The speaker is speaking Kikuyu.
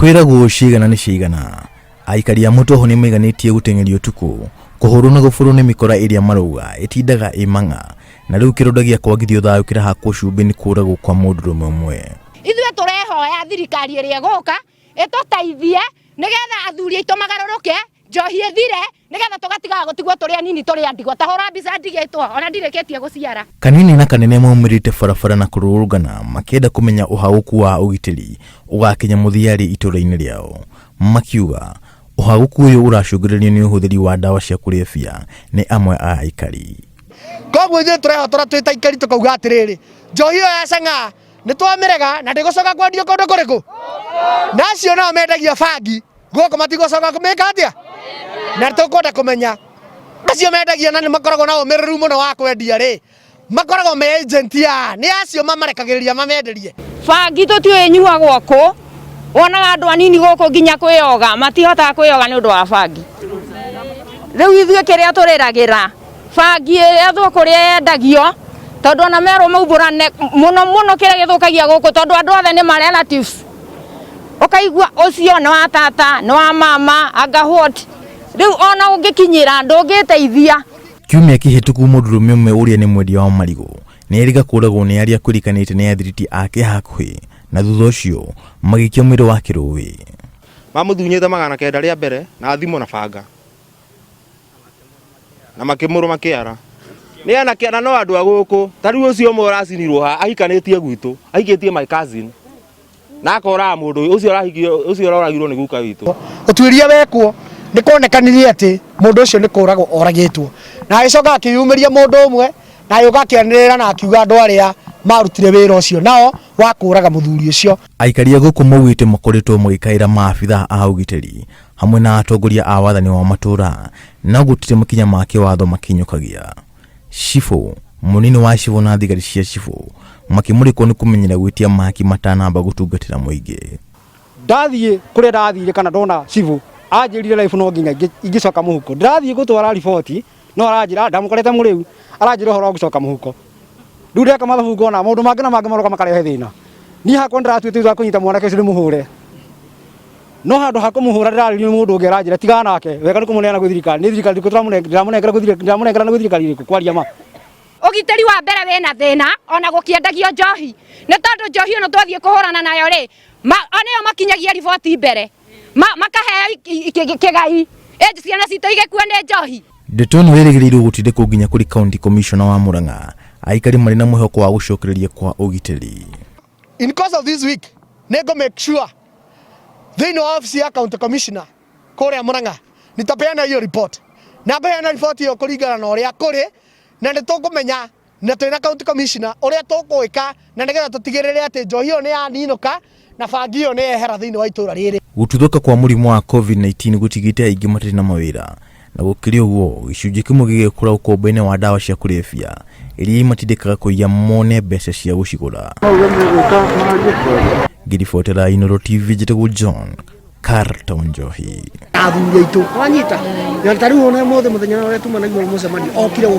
Kwĩragwo ciigana nĩ ciigana. Aikari a Mũtoho nĩ maiganĩtie gũteng'erio ũtukũ, kũhũrwo na gũbũrwo nĩ mĩkora ĩrĩa marauga ĩtindaga ĩ mang'a, na rĩu kĩronda gĩa kwagithio thayũ kĩrahakwo cumbĩ nĩ kũragwo kwa mũndũrũme ũmwe. Ithuĩ tũrehoya thirikari ĩrĩa ĩgũka ĩtũteithie nĩgetha athuri aitũ magarũrũke, njohi ĩthire, nĩgetha tũgatigaga gũtigwo tũrĩ anini tũrĩ a ndigwa. Ta hũra mbica ndigĩtwo ona ndirĩkĩtie gũciara. Kanini na kanene maumĩrĩte barabara na kũrũrũngana makĩenda kũmenya ũhagũku wa ũgitĩri ũgakinya mũthia rĩ itũra-inĩ rĩao. Makiuga ũhagũku ũyũ ũracũngĩrĩrio nĩ ũhũthĩri wa ndawa cia kũrebia nĩ amwe a aikari. Koguo ithuĩ tũrehotora twĩ ta aikari tũkauga atĩrĩrĩ, njohi ĩyo ya chang'aa nĩ twamĩrega na ndĩgũcoka kwendio kũndũ kũrĩkũ, na acio nao mendagia bangi gũkũ matigũcoka kũmĩka atĩa. Na tũkwenda kũmenya acio mendagia na nĩ makoragwo na ũmĩrĩru mũno wa kwendia rĩ, makoragwo me agent ya nĩ acio mamarekagĩrĩria mamenderie. Bangi tũtiũĩ ĩnyuagwo kũ, wonaga andũ anini gũkũ nginya kwĩyoga matihotaga kwĩyoga nĩ ũndũ wa bangi. Rĩu ithuĩ kĩrĩa tũrĩragĩra bangi ĩrĩa kũrĩa yendagio, tondũ ona merwo maumbũrane mũno mũno kĩrĩa gĩthũkagia gũkũ, tondũ andũ othe nĩ ma relatives. Ũkaigua ũcio nĩ wa tata, nĩ wa mama, anga what. Rĩu ona ũngĩkinyĩra ndũngĩteithia. Kiumia kĩhĩtũku mũndũrũme ũmwe ũrĩa nĩ mwendia wa marigũ nĩ erĩga kũragwo nĩ arĩa kwĩrĩkanĩte nĩ athiriti ake hakuhĩ, na thutha ũcio magĩikia mwĩrĩ wake rũĩ. Mamũthunyĩte 900 rĩa mbere na thimũ na banga na makĩmũrũma kĩara. Nĩ anake na no andũ a gũkũ. Ta rĩu ũcio ũmwe ũracinirwo haha ahikanĩtie gwitũ, ahikĩtie my cousin na akoraga mũndũ ũcio ũrahikio, ũcio ũroragirwo nĩ guka witũ. Ũtuĩria wekwo nĩ kuonekanirie atĩ mũndũ ũcio nĩ kũragwo oragĩtwo, na agĩcoka akĩyumĩria mũndũ ũmwe na agĩũka akĩanĩrĩra na akiuga andũ arĩa marutire wĩra ũcio nao wa kũraga mũthuri ũcio. Aikari a gũkũ maugĩte makoretwo magĩkaĩra maabitha a ũgitĩri hamwe na atongoria a wathani wa matũra, no gũtirĩ makinya ma kĩwatho makinyũkagia. Cibũ, mũnini wa cibũ na thigari cia cibũ makĩmũrĩkwo nĩ kũmenyera gwĩtia mahaki matanamba gũtungatĩra mũingĩ. Ndathiĩ kũrĩa ndathire kana ndona cibũ anjĩrire life no nginya ingĩcoka mũhuko. Ndĩrathiĩ gũtwara riboti no aranjĩra ndamũkorete mũrĩu, aranjĩra ũhoro wa gũcoka mũhuko. Rĩu ndeka mathabu ngona maũndũ mangĩ na mangĩ maroka makarehe thĩna. Niĩ hakwa ndĩratuĩte itua kũnyita mwanake ũcio ndĩmũhũre. No handũ ha kũmũhũra ndĩrarĩrio nĩ mũndũ ũngĩ aranjĩra tigana nake, wega nĩ kũmũneana gwĩ thirikari. Nĩ thirikari ĩrĩkũ ndĩramũnengera gwĩ thirikari, ndĩramũnengera gwĩ thirikari ĩrĩkũ kwaria ma. Ũgitĩri wa mbere wĩna thĩna ona gũkĩendagio njohi, nĩ tondũ njohi ĩno twathiĩ kũhũrana nayo rĩ, nĩyo makinyagia riboti mbere, makaheo kĩgai, ciana citũ igĩkua nĩ njohi. Ndeto ĩno ĩrĩgĩrĩirwo gũtindĩkwo nginya kũrĩ county commissioner wa Murang'a, aikari marĩ na mwĩhoko wa gũcokereria kwa ũgitĩri. In course of this week nĩ ngũ make sure thĩinĩ wa office ya county commissioner kũrĩa Murang'a nitapeana hiyo report, na ngũheana report ĩyo kũringana na ũrĩa kũrĩ, na nĩ tũkũmenya na twĩna county commissioner ũrĩa tũgwĩka na nĩgetha tũtigĩrĩre atĩ njohi ĩyo nĩ yaninũka na bangi ĩyo nĩ yehera thĩinĩ wa itũra rĩrĩ. Gũtuthũka kwa mũrimũ wa COVID-19 gũtigĩte aingĩ matarĩ na mawĩra, na gũkĩrĩ ũguo gĩcunjĩ kĩmwe gĩgĩkũra ũkombo-inĩ wa ndawa cia kũrebia iria imatindĩkaga kũiya mone mbeca cia gũcigũra. Ngĩribotera Inooro TV njĩtagwo John Carlton Njohi. Athuri aitũ wanyita na ta rĩu ona ũmũthĩ mũthenya ũrĩa tuma naguo mũcemanio okire.